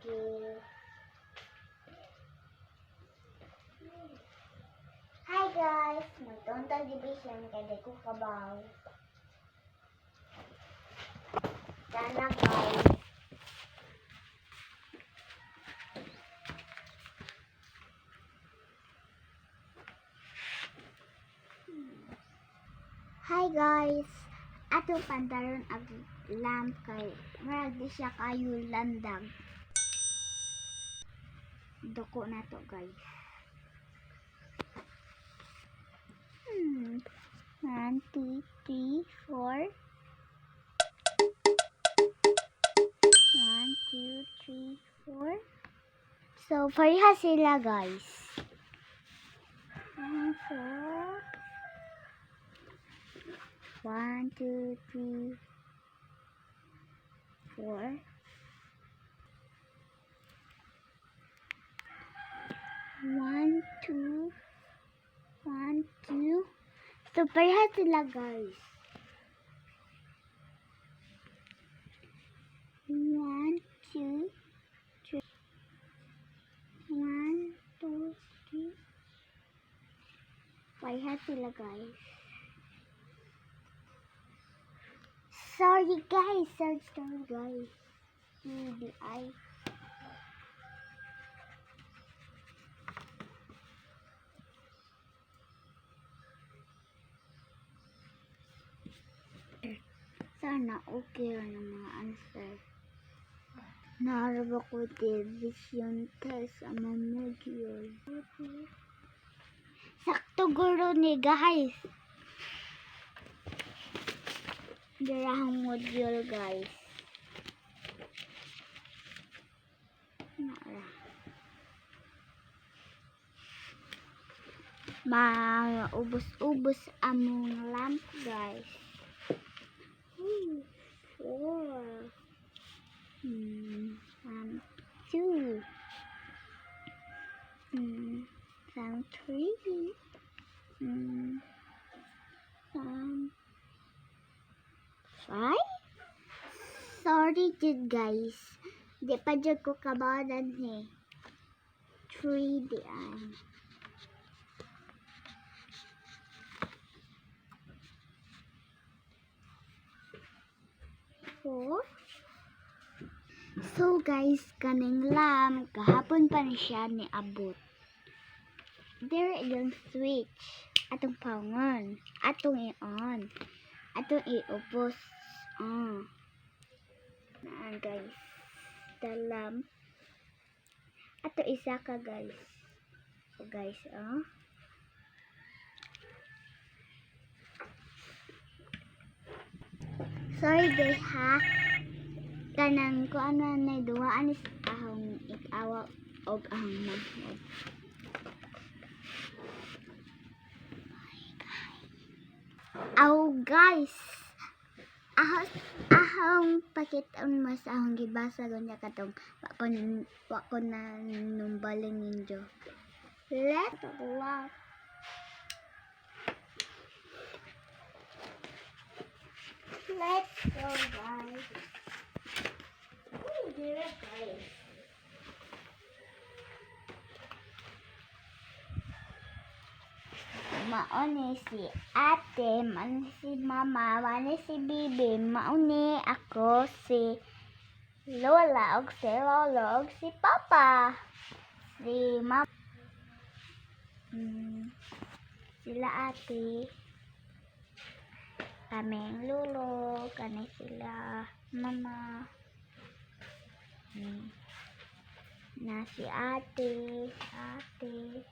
Circle. Hi guys! Magtuntag division kay di ko kabaw. Sana guys. Hi guys! Atong pantaron ag lamp kay murag di siya kayo landag. Duko na to, guys. 1, 2, 3, 4. 1, 2, 3, 4. So, pareha sila, guys. 1, 4. 1, 2, 3, 4. 1, 2, 1, 2. So, pareha sila, guys. 1, 2, 3. 1, 2, 3. Pareha sila, guys. Sorry, guys. Sorry, sorry, guys. C, D, I. Sana okay ang mga answer. Naarap ko division test ang mga module. Sakto guro ni, guys. Dirahang module, guys. Nara. Maubos-ubos among lamp, guys. Ooh, four. 1, 2. 1, 3. 1, 5. Sorry jud, guys. Di pa jud ko kabadan eh. 3 di ay. 4. So guys, kaning lamp, kahapon pa ni siya ni abot. There yung switch. Atong pangon. Atong i-on. Atong i-ubos. Ah. Naan, guys. The lamp. Ato isa ka, guys. So guys, ah. Sorry guys ha. Kanang ko ano na duwaan is ahong ikawa og ahong mahod. Aw guys. Ahong pakit-on mas ahong gibasa gunya katong wa ko na numbaling ninyo. Let's walk. Let's go, guys. Uy, dire, guys. Mauni si ate, mauni si mama, mauni si bibi, mauni ako si lola, og si lolo, og si papa. Si mama. Sila ate. Kaming lolo, kani sila mama. Na si ate, ate.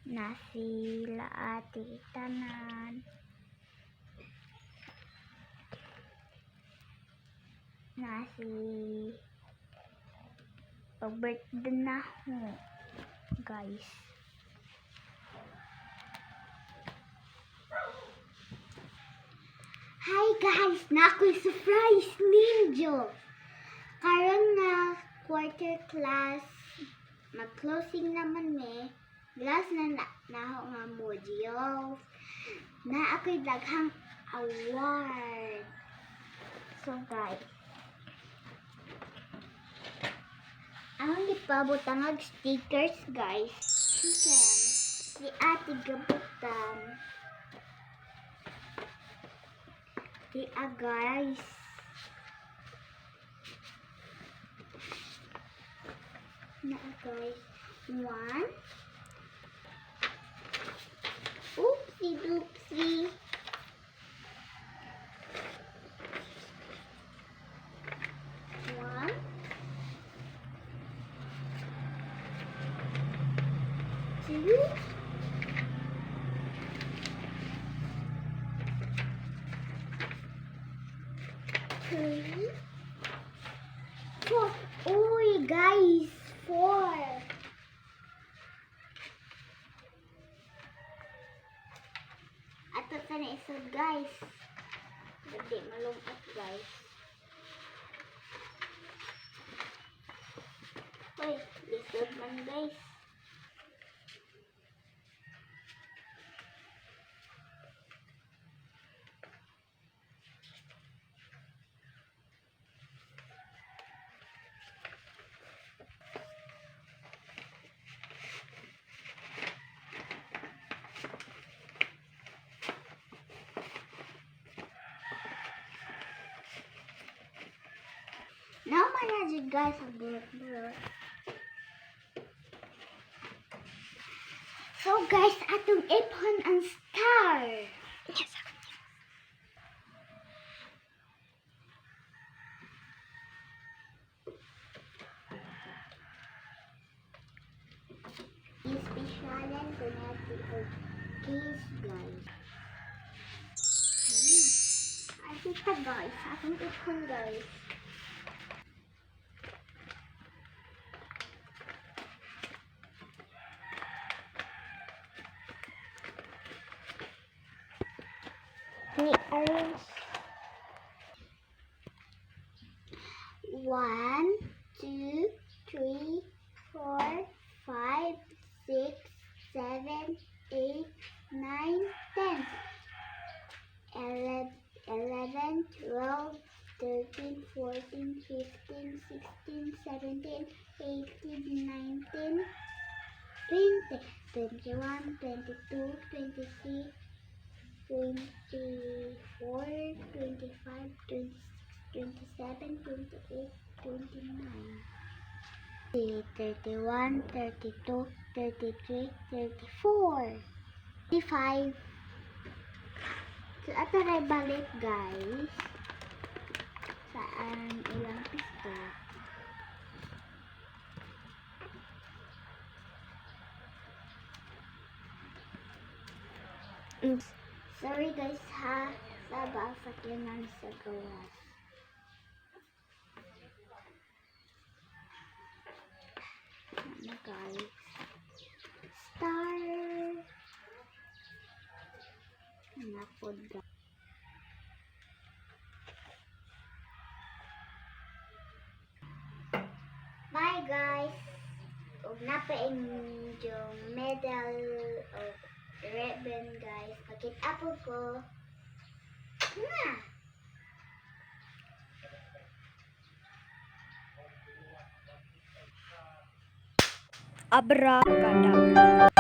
Na sila ate tanan. Na si pag-birthday na ako, guys. Hi guys! Na ako'y surprise ninyo! Karon nga quarter class, mag-closing naman me. Last na na, naho nga module. Na ako'y daghang award. So guys, Ang gipabutang og stickers, guys. Chicken. Si Ate gabutang. Di ah, guys. Na, guys. One. Oopsie doopsie. One. Two. Three. Four. Uy, guys. Four. Ato sa na isod, guys. Hindi malungkot, guys. Uy, lisod man, guys. Now man na jud, guys, ang burat-burat. So guys, atong ipon ang star. Yes. Espesyalen ko natin og case, guys. Ay, kita, guys. Atong ipon, guys. Ni arrange. One, two, three, four, five, six, seven, eight, 9, 10. 11, 12, 13, 14, 15, 16, 17, 18, 19, 20, 21, 22, 23, 24, 25, 26, 27, 28, 29. 31, 32, 33, 34, 35. So, ato na balik, guys, sa ang ilang pisto. Sorry, guys, ha, sa sakyanan sa gawas. Ano, guys? Star. Napod, guys. Bye, guys. Ug napa inyong medal o ribbon, guys. Pakita po ko. Na. Abracadabra.